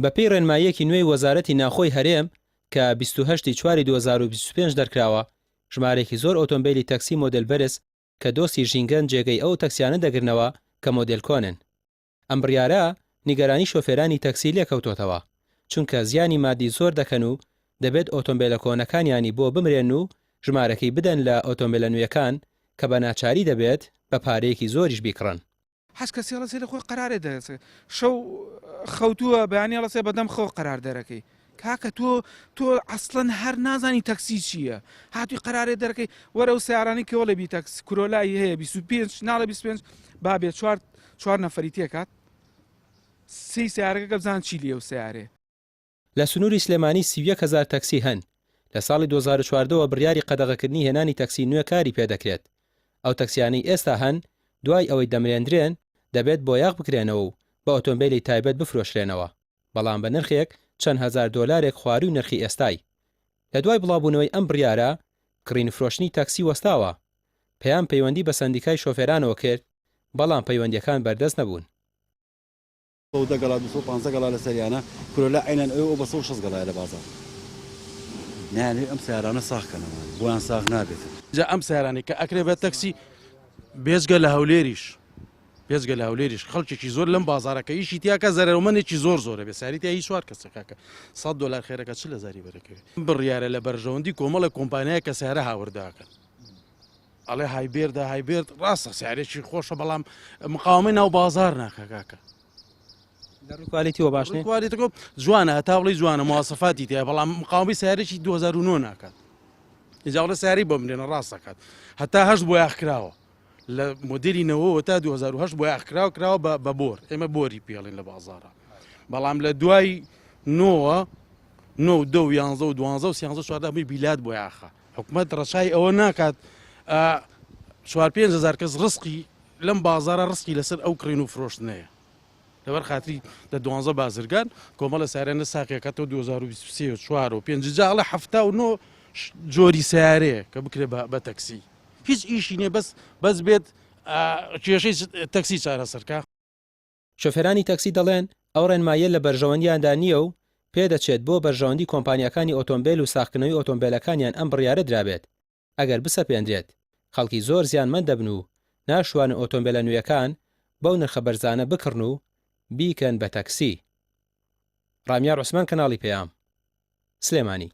بەپێی ڕێنماییەکی نوێی وەزارەتی ناوخۆی هەرێم کە 28 ی چواری 2025 دەرکراوە، ژمارەیەکی زۆر ئۆتۆمبێلی تەکسی مۆدێل بەرز کە دۆستی ژینگەن جێگەی ئەو تەکسیانە دەگرنەوە کە مۆدێل کۆنن. ئەم بڕیارە نیگەرانی شۆفێرانی تەکسی لێکەوتۆتەوە، چونکە زیانی مادی زۆر دەکەن و دەبێت ئۆتۆمبێلە کۆنەکانیانی بۆ بمرێن و ژمارەکەی بدەن لە ئۆتۆمبێلە نوێکان کە بە ناچاری دەبێت بە پارەیەکی زۆریش بیکڕن. حەز کەسی هەڵەسێ لە خۆی قەرارێ دەرەچێ شەو خەوتووە بەیانی هەڵەسێ بەدەم خەو قەرار دەرەکەی کاکە تۆ تۆ ئەسڵەن هەر نازانی تەکسی چییە هاتووی قەرارێ دەرەکەی وەرە و سیارانی کەوەڵێ بی تەکس کرۆلای هەیە 25 ناڵێ 25 با بێ چوار چوار نەفەری تێکات سی سیارەکە کە بزان چی لێ و سیارێ لە سنووری سلێمانی 31 هەزار تەکسی هەن، لە ساڵی 2014 وە بڕیاری قەدەغەکردنی هێنانی تەکسی نوێ کاری پێدەکرێت، ئەو تەکسیانەی ئێستا هەن دوای ئەوەی دەمرێندرێن دەبێت بۆیاخ بکرێنەوە و بە ئۆتۆمبێلی تایبەت بفرۆشرێنەوە. بەڵام بە نرخێک چەند هەزار دۆلارێک خوارووی نرخی ئێستای. لە دوای بڵاوبوونەوەی ئەم بڕیارە، کڕین و فرۆشتنی تاکسی وەستاوە. پەیام پەیوەندی بە سەندیکای شۆفێرانەوە کرد، بەڵام پەیوەندییەکان بەردەست نەبوون. 110 گەڵا 215 گەڵا لەسەریانە کورۆلا عەینەن ئەوێ ئەو بە 160 گەڵایە لە بازاڕ نایانەوێ ئەم سەیارانە ساغ کەنەوە بۆیان ساغ نابێتن. جا ئەم سەیارانەی کە ئەکرێ بە تەکسی بێجگە لە هەولێریش بێجگە لە هەولێریش خەڵکێکی زۆر لەم بازارە کە ئیشی تیاکە زەرەرمەنێکی زۆر زۆرە بێ ساری تیا هی چوار کەسە کاکە 100 دلار خێرەکە چ لە زاری بەرەکەوێت بڕیارە لە بەرژەوەندی کۆمەڵە کۆمپانیای کە سیارە هاورداکەن ئەڵێ هایبێردا هایبێرد ڕاستە سیارێکی خۆشە بەڵام مقاومەی ناو بازار ناکە کاکە لە ڕووی کوالیتیەوە باش نییە؟ کوالیتەکە جوانە هەتا بڵێی جوانە مواسەفاتی تیا بەڵام مقاومەی سیارێکی 2009 ناکات ئینجا بڵێ سیاری بۆ بنێنە ڕاست دەکات هەتا هەشت بۆیاخ کراوە لە مۆدێلی نەوەوە تا 2008 بۆیاخ کراوە کراوە بە بە بۆر ئێمە بۆری پێڵین لە بازاڕە بەڵام لە دوای نۆوە نۆ و دە و یانزە و دوانزە و سیانزە چواردە هەمووی بیلات بۆیاخە حکومەت ڕەچای ئەوە ناکات چوار پێنج هەزار کەس ڕزقی لەم بازارە ڕزقی لەسەر ئەو کڕین و فرۆشتنەیە لەبەر خاتری دە دوانزە بازرگان کۆمەڵە سارێنە ساقیەکەتەوە 2023 و 4 و 5 جا ئەڵێ 79 جۆری سیارەیە کە بکرێ بە تەکسی هیچ ئیشی نییە بەس بەس بێت کێشەی تەکسی چارەسەرکە. شۆفێرانی تەکسی دەڵێن، ئەو ڕێنماییە لە بەرژەوەندیاندا نییە و پێدەچێت بۆ بەرژەوەندی کۆمپانیاکانی ئۆتۆمبێل و ساغکردنەوەی ئۆتۆمبێلەکانیان ئەم بڕیارە درابێت، ئەگەر بسەپێنرێت خەڵکی زۆر زیانمەند دەبن و ناشتوانن ئۆتۆمبێلە نوێیەکان بەو نرخە بەرزانە بکڕن و بیکەن بە تەکسی. ڕامیار عوسمان کەناڵی پەیام، سلێمانی.